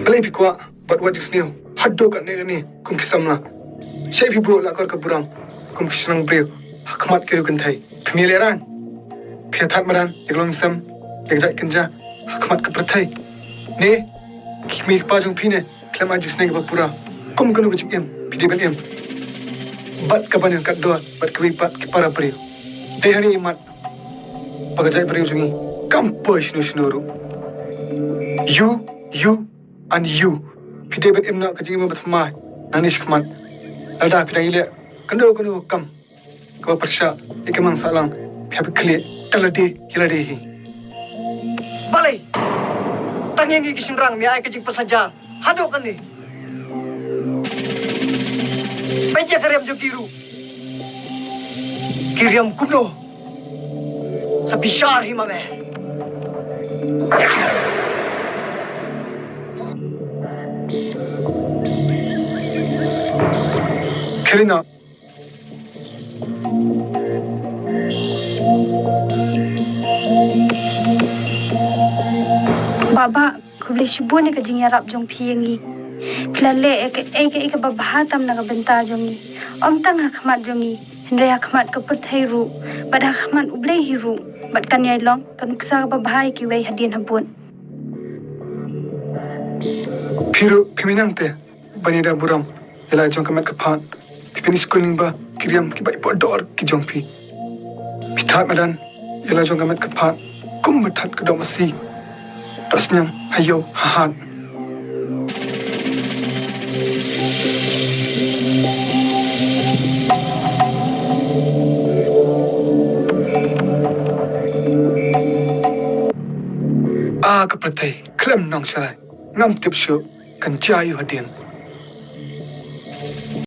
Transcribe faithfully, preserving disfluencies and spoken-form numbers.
Balei phi kwah ban wad jingsniew haduh katne katne kum ki samla? Shait phi buh la kor ka burom kum ki shnong briew ha khmat ki riew kynthei. Phim ïalehrain. Phi ïa thad madan ïa ka longsem, ïa ka jait kynja ha khmat ka pyrthei. Ne ki kmie ki kpa jong phi ne khlem ai jingsneng kaba pura. Kum kano ka jingim phi dei ban im? Bad kaban ïa ka dor bad kiwei pat ki para briew. Dei hangne i mat ba ka jaitbynriew jong ngi kam poi shano shano ruh. You, you and you. Phi dei ban im noh ka jingim ba thymmai nangne shakhmat. Lada phi dang ïaleh kano kano ka kam kaba pyrshah ïa ka imlang sahlang, phi hap ban khlieh da lade ïa lade hi. Balei tang ïa ngi ki shynrang me ai ka jingpynshitom haduh kane? Peit ïa ka riam jong ki ruh. Ki riam kumno? Sa bishar hi ma me. Karina. Baba, khublei shibun ïa ka jingïarap jong phi ïa ngi. Phi la leh ïa kaei kaei kaba bha tam na ka bynta jong ngi. Ym tang ha khmat jong ngi, hynrei ha khmat ka pyrthei ruh, bad ha khmat U Blei hi ruh, bad kan ïai long ka nuksa kaba bha ïa kiwei hadien habud. Phi ruh phim ïainang te ban ïada burom ïa la jong ka met ka phad. Phi pynskul lyngba ki riam kiba ïoh dor ki jong phi. Phi thad madan ïa la jong ka met ka phad kumba thad ka doh masi, doh sniang ha ïew ha hat. A ka pyrthei khlem nongsharai, ngam tip shuh kan jia aiu hadien.